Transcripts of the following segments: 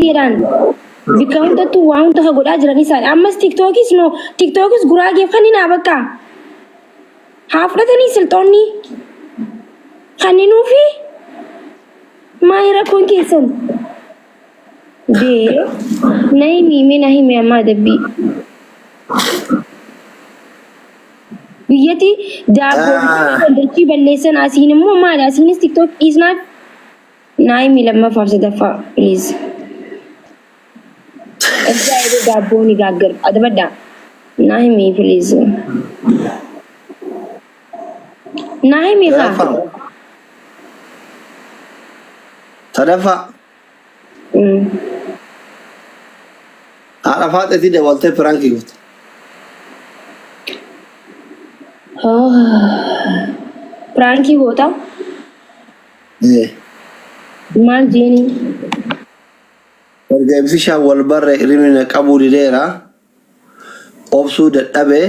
Jedhaan bikka hundattuu waa hunda ka godhaa jiran isaan. Ammas tiktookis no tiktookis guraageef kaninaa bakka haa fudhatanii silxoonni kaninuufi maali rakkoon keessan dee na himi mee na himi ammaa dabbii biyyati daabboo dachii balleessan asiin immoo maali asiinis tiktook dhiisnaaf Naa himi lammaffaaf sadaffaa please. Ergaa yeroo daabboo ni gaaggar adabadhaa. Naa himi please. Naa himi kaa. Sadaffaa. Sadaffaa. Haadha faaxeetii dabaltee piraankii goote. Piraankii goota. Ee. Maal jeeni? Erga ibsishaan wal barre hirribni na qabuu dideera. Obsuu dadhabe.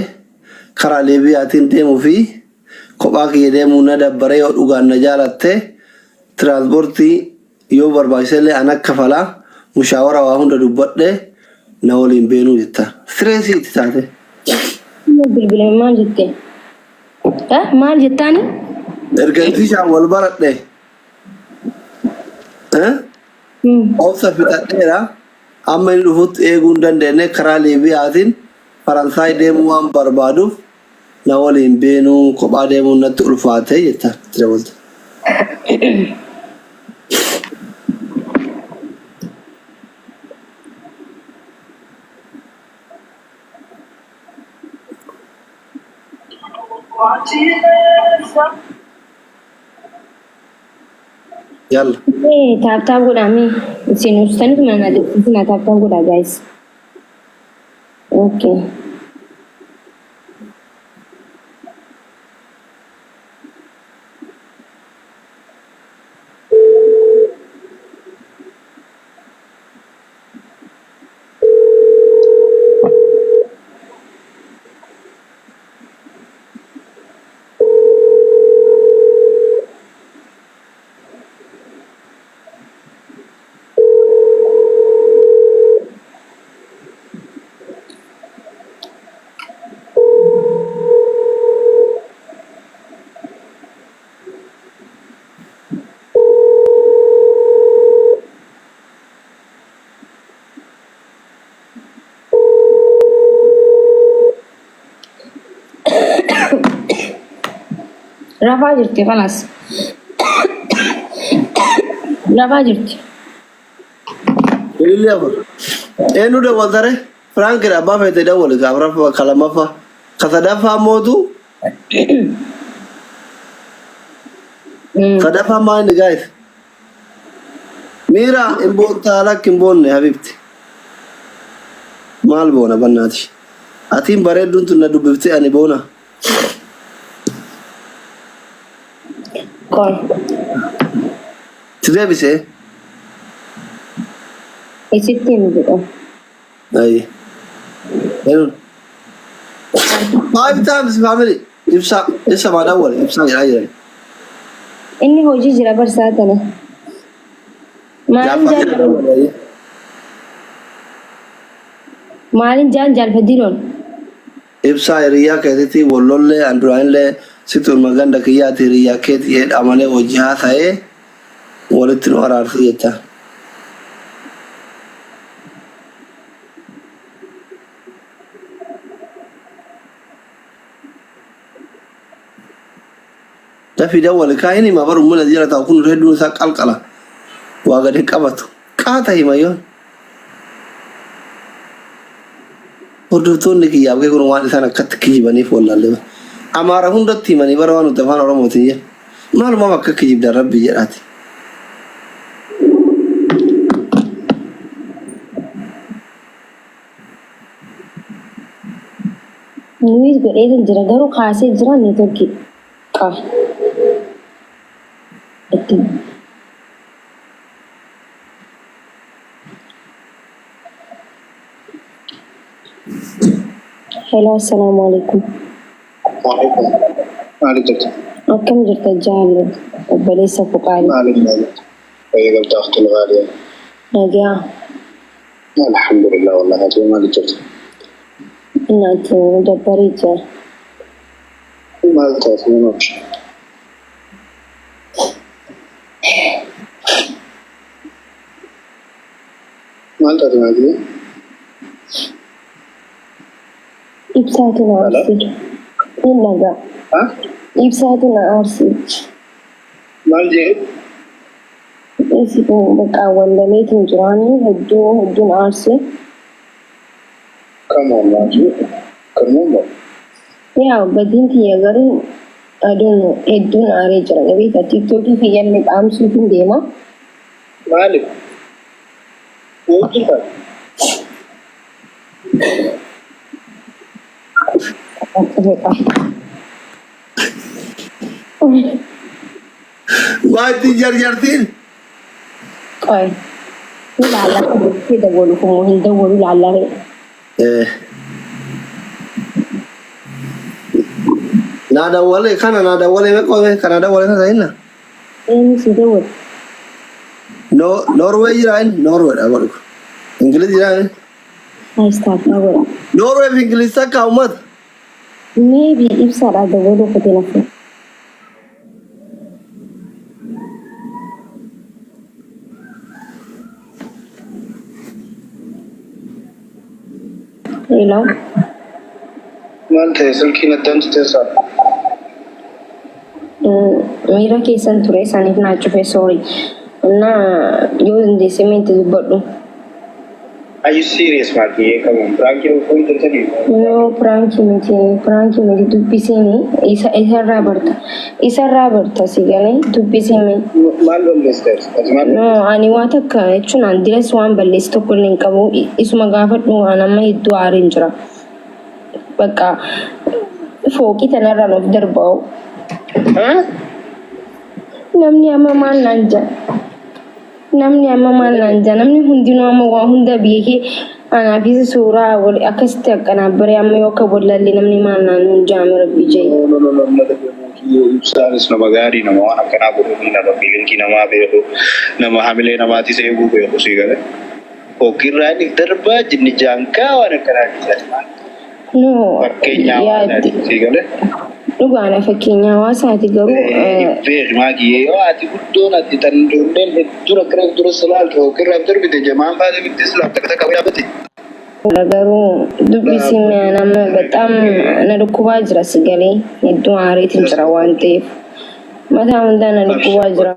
Karaa Liibiyaatiin deemuu fi kophaa kiyya deemuu na dabbare yoo dhugaan na jaalatte tiraanspoortii yoo barbaachisellee ana kafala mushaawara waa hunda dubbadhe na waliin beenuu jetta. Sireesii itti taate. Bilbilame maal jette? Eh, maal jettaani? Erga ibsishaan wal baradhe eh, obsa fixadheera amma inni dhufutti eeguu hin dandeenye karaa Liibiyaatiin Faransaay deemuu waan barbaaduuf na waliin beenuu kophaa deemuun natti ulfaate jetta itti dabalte. Yalla. Ee, taap taap godhaa mee. Isin ustanitu mana na dubbisinaa taap taap godhaa guys. Okay. Rafaa jirti kanas. Rafaa jirti. Ililli afur. Eenyu dawwaltare? Firaankidha abbaa feete dawwali ka afuraffaa ka lammaffaa. Ka sadaffaa mootu sadaffaa maal inni gaayis? Miira hin boontaa lakki hin boonne habibti. Maal boona bannaati. Atiin bareedduun tun na dubbiftee ani boona. Qoy. Si deebisee? Isitti himi jedha. Ayi. Eenyuun? Five times family. Ibsaa. Ibsa maa dawwale. Ibsaa jedhaa jiran. Inni hojii jira barsaa tana. Maalin Jaaffaa jaan dawwale. Ayi. maalin jaan jaalfadiloon. Ibsaa hiriyyaa keetitii wal lollee an duraanillee situ ilma ganda kiyyaati hiriyyaa keeti jedhe amanee wajji haasa'ee walitti nu araarsi jetta. Dafii dawwali kaa hin hima bar ummana jala taa'u kun hedduun isaa qalqala waa gad hin qabatu qaata hima yoon. Hordoftoonni kiyyaaf kee kun waan isaan akkatti kijibaniif wallaalle bara. Amaara hundatti himanii bara waan nuti afaan Oromootiin jennu. Maalumaaf akka kijibdan rabbi jedhaati. Nuyiis godheetin jira garuu kaasee jira neetworkii qaba. Itti Hello, assalaamu alaikum. Waalaikum. Maali jirta? Akkam jirta jaalle obboleessa koo qaali. Maali maali? Fayya qabda akhtil ghaaliya. Nagaa. Alhamdulillah wallahi ati maal jirtu? Naati dabbaree jira. Maal taate maal? Maal taate maal? Ibsaatu na aarse. Hin dhagaa. Ha? Ibsaatu na aarse. Maal jee? Isi kun bakka wallaleetiin jiraanii hedduu hedduun aarse. Come on, maal? Come on. Yaa badiin kiyya garuu aduun hedduun aaree jira. Beektaa TikTokii kiyyallee dhaamsuuf hin deema. Maaliif? Wuu jirta? Waa ittiin jarjartiin. Qoy. Ni laallaa kan dawwalu kun hin dawwalu laallaa. Eh. Naa dawwale kana naa dawwale meqoome kana dawwale kana hinna. Eenyu si dawwalu? No Norway jira inni Norway dha godhu. Ingiliz jira inni. Haayistaappaa godha. Norway fi Ingiliz takka uummata. Maybe ibsaadhaa dawwaluu kute nafu. Hello. Maal ta'e silkiin addaan citeessaa? Miira keessan ture saniif naa cufe, sorry. Na yoo dandeesse meetti dubbadhu. Are you serious, Maakii? Come on. Prankii dhufuu hin turtanii? No, prankii miti, prankii miti, dubbisiini isa isarraa barta. Isarraa barta si galee dubbisiini. Maal balleessite? Ati maal No, ani waa takka jechuun an diras waan balleessi tokko illee hin qabu. Isuma gaafadhu, an amma hedduu aariin jira. Bakka fooqii tanarraan of darba'u. Huh? Namni amma maal naan jedha? Namni amma maal naan jedha? Namni hundinuu amma waa hunda beekee anaafis suuraa wal akkasitti akkanaa amma yoo akka wallaalle namni maal naan hin jaame rabbi jee. No, no, no, no, no, no. Ibsaanis nama gaarii, nama waan akkanaa godhuu, nama feelingii namaa beeku, nama hamilee namaatis eeguu beeku si gale. Hoogirraa inni darbaa jinni jaankaa waan akkanaa dhiisani. No, Fakkeenya yaaddi hawaasaati si gale. Dhugaadha, fakkeenya hawaasaati garuu Beeki maakii yoo ati guddoon ati tan ijoolleen hedduun akkana dura silaaltu hoogirraa darbite jamaan faate bitti silaaf takka takka dhaabbate. Garuu dubbisiin nama በጣም na dhukkubaa jira si galee hedduu aareetiin jira waan ta'eef mataa hundaa na dhukkubaa jira.